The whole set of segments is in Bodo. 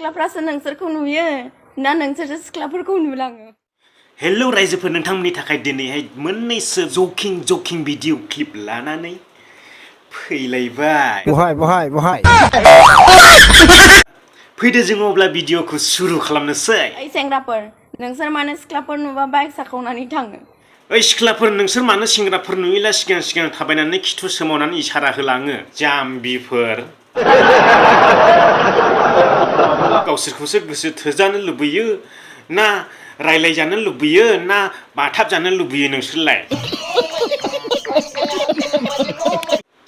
सिख्लाफ्रासो नोंसोरखौ नुयो ना नोंसोरसो सिख्लाफोरखौ नुलाङो? हेल' रायजोफोर, नोंथांमोननि थाखाय दिनैहाय मोननैसो जकिं भिडिअ क्लिप लानानै फैलायबाय। बहाय फैदो जों अब्ला भिडिअखौ सुरु खालामनोसै। ओइ सेंग्राफोर, नोंसोर मानो सिख्लाफोर नुबा बाइक साखावनानै थाङो? ओइ सिख्लाफोर, नोंसोर मानो सेंग्राफोर नुयोला सिगां सिगां थाबायनानै खिथु सोमावनानै इसारा होलाङो? जाम्बिफोर। गावसोरखौसो गोसो थोजानो लुबैयो ना रायलायजानो लुबैयो ना बाथाब जानो लुबैयो नोंसोरलाय?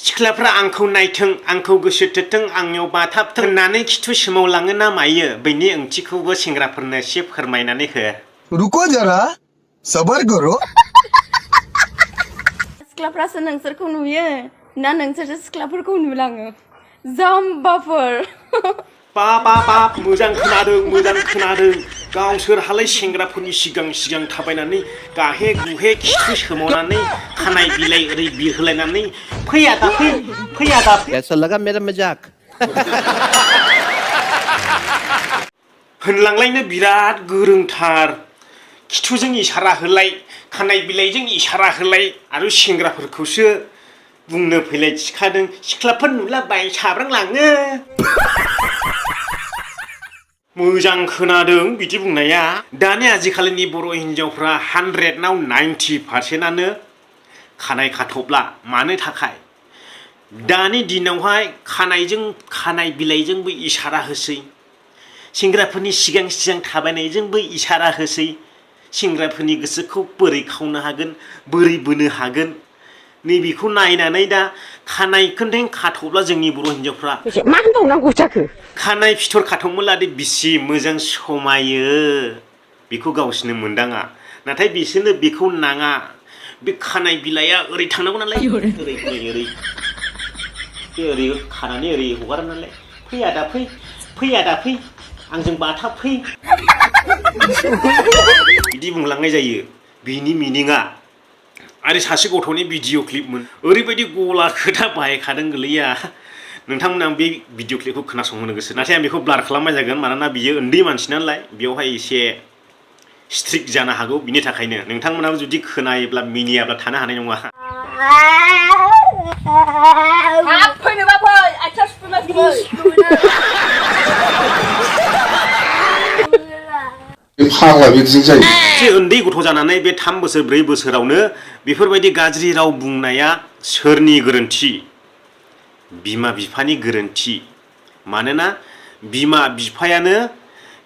सिख्लाफ्रा आंखौ नायथों, आंखौ गोसो थोथों, आंनियाव बाथाबथों होननानै खिथु सोमावलाङो ना मायो? बेनि ओंथिखौबो सेंग्राफोरनो एसे फोरमायनानै हो। रुको जरा सबर करो। सिख्लाफ्रासो नोंसोरखौ नुयो ना नोंसोरसो सिख्लाफोरखौ नुलाङो? जाम्बाफोर। बाब मोजां खोनादों। गावसोरहालाय सेंग्राफोरनि सिगां सिगां थाबायनानै गाहे गुहे खिथु सोमावनानै खानाय बिलाइ ओरै बिरहोलायनानै फैया दाफै। कैसा लगा मेरा मजाक? होनलांलायनो बिराद गोरोंथार। खिथुजों इसारा होलाय, खानाय बिलाइजों इसारा होलाय, आरो सेंग्राफोरखौसो बुंनो फैलाय थिखादों। सिख्लाफोर नुला बाय साब्रांलाङो। मोजां खोनादों बिदि बुंनाया। दानि आजिखालिनि बर' हिनजावफ्रा 100आव 90%आनो खानाय खाथबला। मानो थाखाय? दानि दिनावहाय खानाय बिलाइजोंबो इसारा होसै, सेंग्राफोरनि सिगां सिगां थाबायनायजोंबो इसारा होसै। सेंग्राफोरनि गोसोखौ बोरै खावनो हागोन, बोरै बोनो हागोन, नैबेखौ नायनानै दा खानाय खोन्थें खाथबला जोंनि बर' हिनजावफ्रा। मा होनबावनांगौ जाखो? खानाय फिथर खाथबमोनलादि बिसि मोजां समायो बेखौ गावसोरनो मोनदाङा, नाथाय बिसोरनो बेखौ नाङा। बे खानाय बिलाइया ओरै थांनांगौ नालाय, ओरै खानानै ओरै हगारो नालाय। फैया दा फै आंजों बाथा फै बिदि बुंलांनाय जायो। बिनि मिनिङा। आरो सासे गथ'नि भिडिअ क्लिपमोन, ओरैबायदि गला खोथा बाहायखादों गोलैया। नोंथांमोना बे भिडिअ क्लिपखौ खोनासंहोनो गोसो, नाथाय आं बेखौ ब्लार खालामनाय जागोन, मानोना बियो उन्दै मानसि नालाय बेवहाय एसे स्ट्रिक्ट जानो हागौ। बिनि थाखायनो नोंथांमोनाबो जुदि खोनायोब्ला मिनियाब्ला थानो हानाय नङा। फैनोबा फै, आथिं सुफुंना फै। फाग्ला बिदिजों जायो। एसे उन्दै गथ' जानानै बे 3 बोसोर 4 बोसोरावनो बेफोरबायदि गाज्रि राव बुंनाया सोरनि गोरोन्थि? बिमा बिफानि गोरोन्थि। मानोना बिमा बिफायानो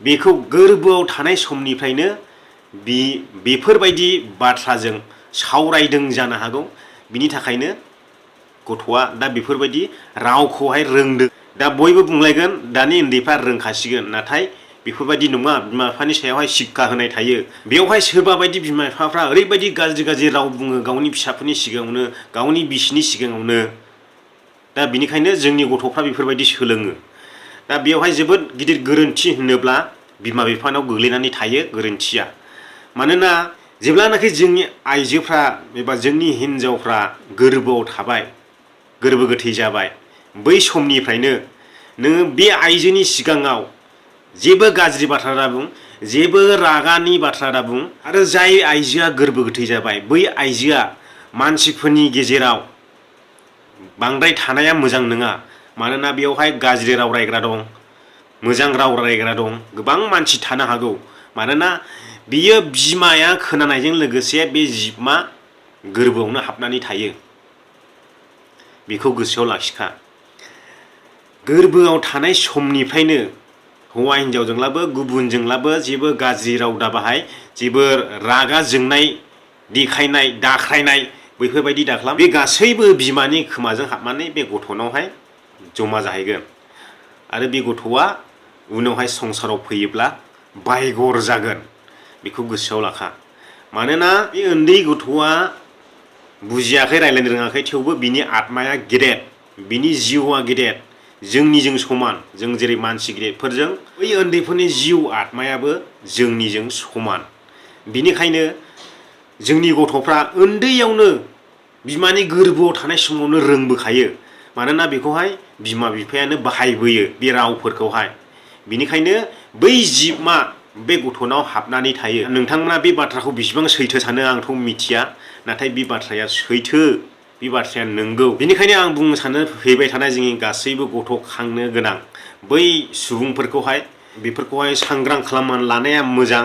बेखौ गोरबोआव थानाय समनिफ्रायनो बेफोरबायदि बाथ्राजों सावरायदों जानो हागौ। बिनि थाखायनो गथ'आ दा बेफोरबायदि रावखौहाय रोंदों। दा बयबो बुंलायगोन दानि उन्दैफ्रा रोंखासिगोन, नाथाय बेफोरबायदि नङा। बिमा बिफानि सायावहाय शिक्षा होनाय थायो। बेवहाय सोरबा बायदि बिमा बिफाफ्रा ओरैबायदि गाज्रि राव बुङो गावनि फिसाफोरनि सिगाङावनो, गावनि बिसिनि सिगाङावनो। दा बिनिखायनो जोंनि गथ'फ्रा बेफोरबायदि सोलोङो। दा बेवहाय जोबोद गिदिर गोरोन्थि होनोब्ला बिमा बिफानाव गोग्लैनानै थायो गोरोन्थिया। मानोना जेब्लानाखि जोंनि आइजोफ्रा एबा जोंनि हिन्जावफ्रा गोरबोआव थाबाय, गोरबो गोथै जाबाय, बै समनिफ्रायनो नोङो बे आइजोनि सिगाङाव जेबो गाज्रि बाथ्रा दाबुं, जेबो रागानि बाथ्रा दाबुं। आरो जाय आइजोआ गोरबो गोथै जाबाय, बै आइजोआ मानसिफोरनि गेजेराव बांद्राय थानाया मोजां नङा। मानोना बेवहाय गाज्रि राव रायग्रा दं, मोजां राव रायग्रा दं, गोबां मानसि थानो हागौ। मानोना बियो बिमाया खोनानायजों लोगोसे बे जिबमा गोरबोआवनो हाबनानै थायो। बेखौ गोसोआव लाखिखा। गोरबोआव थानाय समनिफ्रायनो हौवा हिनजावजोंलाबो गुबुनजोंलाबो जेबो गाज्रि राव दाबाहाय, जेबो रागा जोंनाय देखायनाय, दाख्रायनाय बैफोरबायदि दाख्लाम। बे गासैबो बिमानि खोमाजों हाबनानै बे गथ'नावहाय जमा जाहैगोन। आरो बे गथ'आ उनावहाय संसाराव फैयोब्ला बायगर जागोन। बेखौ गोसोआव लाखा। मानोना बे उन्दै गथ'आ बुजियाखै, रायलायनो रोङाखै, थेवबो बिनि आत्माया गेदेर, बिनि जिउआ गेदेर, जोंनिजों समान। जों जेरै मानसि गिदिरफोरजों बै उन्दैफोरनि जिउ आत्मायाबो जोंनिजों समान। बिनिखायनो जोंनि गथ'फ्रा उन्दैयावनो बिमानि गोरबोआव थानाय समावनो रोंबोखायो। मानोना बेखौहाय बिमा बिफायानो बाहायबोयो बे रावफोरखौहाय। बिनिखायनो बै जिबमा बे गथ'नाव हाबनानै थायो। नोंथांमोना बे बाथ्राखौ बेसेबां सैथो सानो आंथ' मिथिया, नाथाय बे बाथ्राया सैथो, बे बाथ्राया नंगौ। बेनिखायनो आं बुंनो सानो फैबाय थानाय जोंनि गासैबो गथ' खांनो गोनां बै सुबुंफोरखौहाय बेफोरखौहाय सांग्रां खालामनानै लानाया मोजां।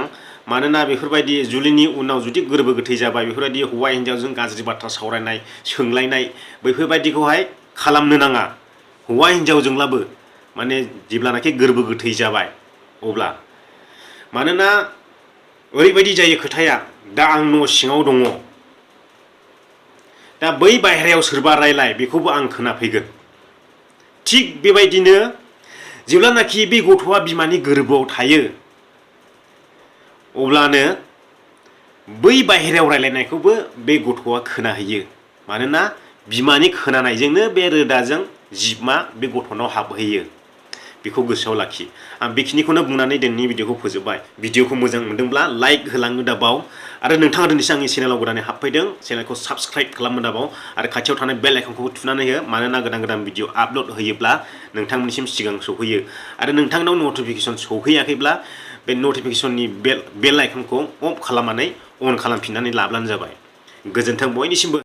मानोना बेफोरबायदि जुलिनि उनाव जुदि गोरबो गोथै जाबाय बेफोरबायदि हौवा हिन्जावजों गाज्रि बाथ्रा सावरायनाय सोंलायनाय बैफोरबायदिखौहाय खालामनो नाङा। हौवा हिन्जावजोंब्लाबो माने जेब्लानाखि गोरबो गोथै जाबाय अब्ला, मानोना ओरैबायदि जायो खोथाया, दा आं न' सिङाव दङ, दा बै बाहेरायाव सोरबा रायलाय बेखौबो आं खोनाफैगोन। थिग बेबायदिनो जेब्लानाखि बे गथ'आ बिमानि गोरबोआव थायो अब्लानो बै बाहेरायाव रायलायनायखौबो बे गथ'आ खोनाहैयो। मानोना बिमानि खोनानायजोंनो बे रोदाजों जिबमा बे गथ'नाव हाबहैयो। बेखौ गोसोआव लाखि। आं बेखिनिखौनो बुंनानै दिनैनि भिडिअखौ फोजोबबाय। भिडिअखौ मोजां मोनदोंब्ला लाइक होलांनो दाबाव, आरो नोंथाङा दिनैसो आंनि चेनेलाव गोदानै हाबफैदों, चेनेलखौ साबस्क्राइब खालामनो दाबाव, आरो खाथियाव थानाय बेल आइकनखौबो थुनानै हो। मानोना गोदान गोदान भिडिअ आपल'ड होयोब्ला नोंथांमोननिसिम सिगां सौहैयो। आरो नोंथांनाव नटिफिकेसन सौहैयाखैब्ला बे नटिफिकेसननि बेल आइकनखौ अफ खालामनानै अन खालामफिननानै लाब्लानो जाबाय। गोजोन्थों बयनिसिमबो।